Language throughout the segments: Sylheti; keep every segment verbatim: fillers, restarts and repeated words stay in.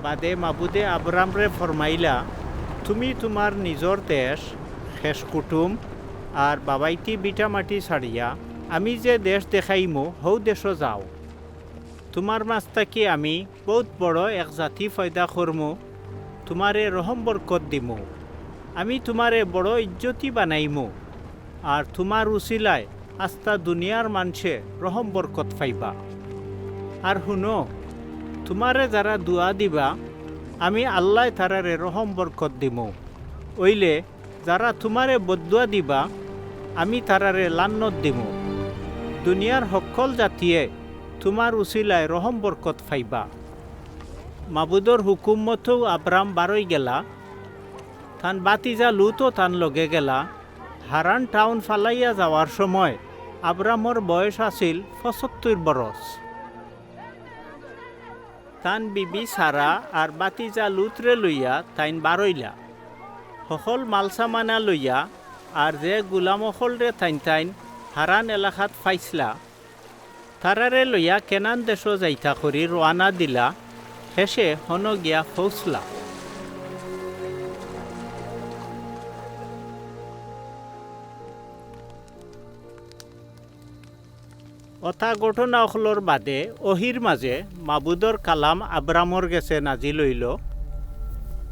বাদে মাবুদে আব্রামরে ফরমাইলা, "তুমি তুমার নিজর দেশ, খেশ কুটুম, আর বাবাইতি ভিটামাটি ছাড়িয়া আমি যে দেশ দেখাইমু, হউ দেশো যাও। তুমার মাজ থাকি আমি বউত বড় এক জাতি পয়দা করমু, তুমারে রহম বরকত দিমু। আমি তুমারে বড় ইজ্জতি বানাইমু, আর তুমার উছিলায় আস্তা দুনিয়ার মানষে রহম বরকত পাইবা। আর হুনো, তুমারে যারা দোয়া দিবা, আমি আল্লায় তারারে রহম বরকত দিমু। অইলে যারা তুমারে বদদোয়া দিবা, আমি তারারে লান্নত দিমু। দুনিয়ার হক্কল জাতিয়ে তুমার উছিলায় রহম বরকত পাইবা।" মাবুদর হুকুম মতো আব্রাম বারই গেলা। তান বাতিজা লুতও তান লগে গেলা। হারান টাউন ফালাইয়া যাওয়ার সময় আব্রামর বয়স আছিল পঁচাত্তর বরস। তান বিবি সারা আর বাতিজা লুতরে লইয়া তাইন বারইলা। হকল মালসামানা লইয়া আর যে গুলাম অকলরে তাইন তাইন হারান এলাকাত পাইছলা, তারারে লইয়া কেনান দেশো যাইতা করি রওয়ানা দিলা, হেষে হনো গিয়া পৌঁছলা। অতা ঘটনা অকলর বাদে অহির মাজে মাবুদর কালাম আব্রামর গেছে নাজিল অইলো,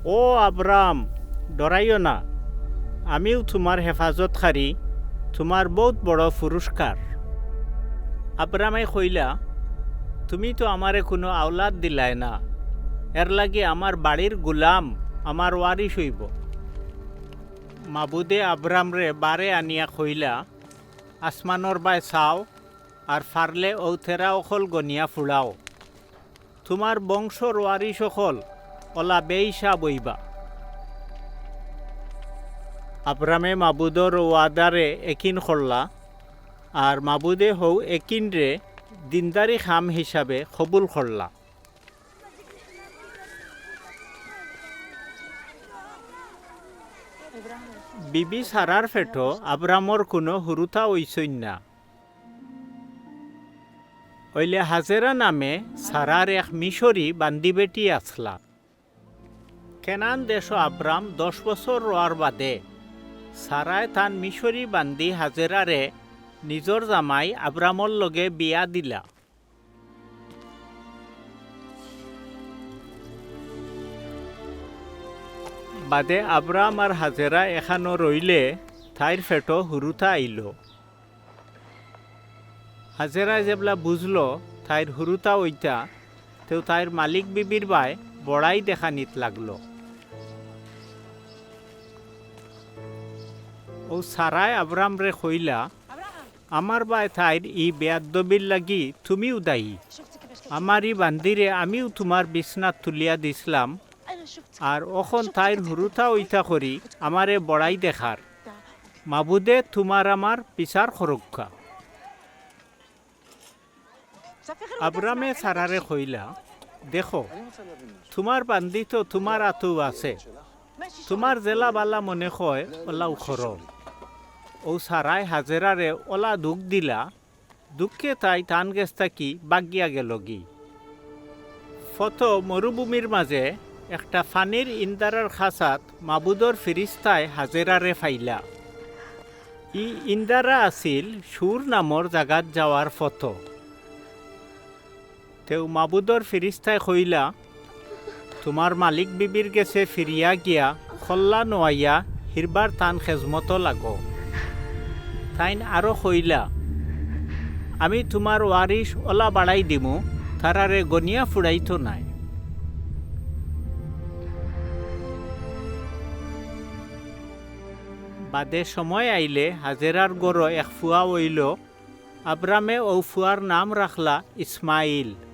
"ও আব্রাম, ডরাইও না, আমিউ তুমার হেফাজতকারী, তুমার বউত বড় পুরস্কার।" আব্রামে কইলা, "তুমি তো আমারে কুনু আওলাদ দিলায় না, এরলাগি আমার বাড়ির গুলাম আমার ওয়ারিশ অইবো।" মাবুদে আব্রামরে বারে আনিয়া কইলা, "আসমানর বায় চাও, আর পারলে অউ তেরা অকল গনিয়া ফুড়াও। তুমার বংশর ওয়ারিশ অকল অলা বেহিসাব অইবা।" আব্রামে মাবুদর ওয়াদারে একিন করলা, আর মাবুদে হউ একিনরে দিনদারি কাম হিসাবে কবুল করলা। বিবি সারার পেটো আব্রামর কুনু হুরুতা অইছইন না। অইলে হাজেরা নামে সারার এক মিশরি বান্দি বেটি আছলা। কেনান দেশো আব্রাম দশ বছর রওয়ার বাদে সারায় তান মিশরি বান্দি হাজেরারে নিজর জামাই আব্রামর লগে বিয়া দিলা। বাদে আব্রাম আর হাজেরা এখানো রইলে তাইর পেটো হুরুতা আইলো। হাজেরায় যেবলা বুঝলো তাইর হুরুতা অইতা, তেউ তাইর মালিক বিবির বায় বড়াই দেখানিত লাগলো। অউ সারায় আব্রামরে কইলা, "আমার বায় তাইর ই বেয়াদ্দবির লাগি তুমিউ দায়ী। আমার ই বান্দিরে আমিউ তুমার বিছনাত তুলিয়া দিছলাম, আর অখন তাইর হুরুতা অইতা করি আমারে বড়াই দেখার। মাবুদে তুমার আমার বিচার করউক্কা।" আব্রামে সারারে কইলা, "দেখো, তুমার বান্দি তো তুমার আতউ আছে, তুমার যেলা বালা মনে কয় অলাউ করো।" অউ সারায় হাজেরারে অলা দুখ দিলা, দুখে তাই তান গেছ থাকি বাগিয়া গেলগি। ফথো মরুভূমির মাজে একটা ফানির ইন্দারার খাছাত মাবুদর ফিরিস্তায় হাজেরারে পাইলা। ই ইন্দারা আছিল শুর নামর জাগাত যাওয়ার ফথো। তেউ মাবুদর ফিরিস্তায় কইলা, "তুমার মালিক বিবির গেছে ফিরিয়া গিয়া খল্লা নোয়াইয়া হিরবার তান খেজমতো লাগো।" তাইন আরো কইলা, "আমি তুমার ওয়ারিশ অলা বাড়াই দিমু, তারারে গনিয়া ফুড়াইতো নায়।" বাদে সময় আইলে হাজেরার ঘরো এক ফুয়া অইলো। আব্রামে অউ ফুয়ার নাম রাখলা ইসমাইল।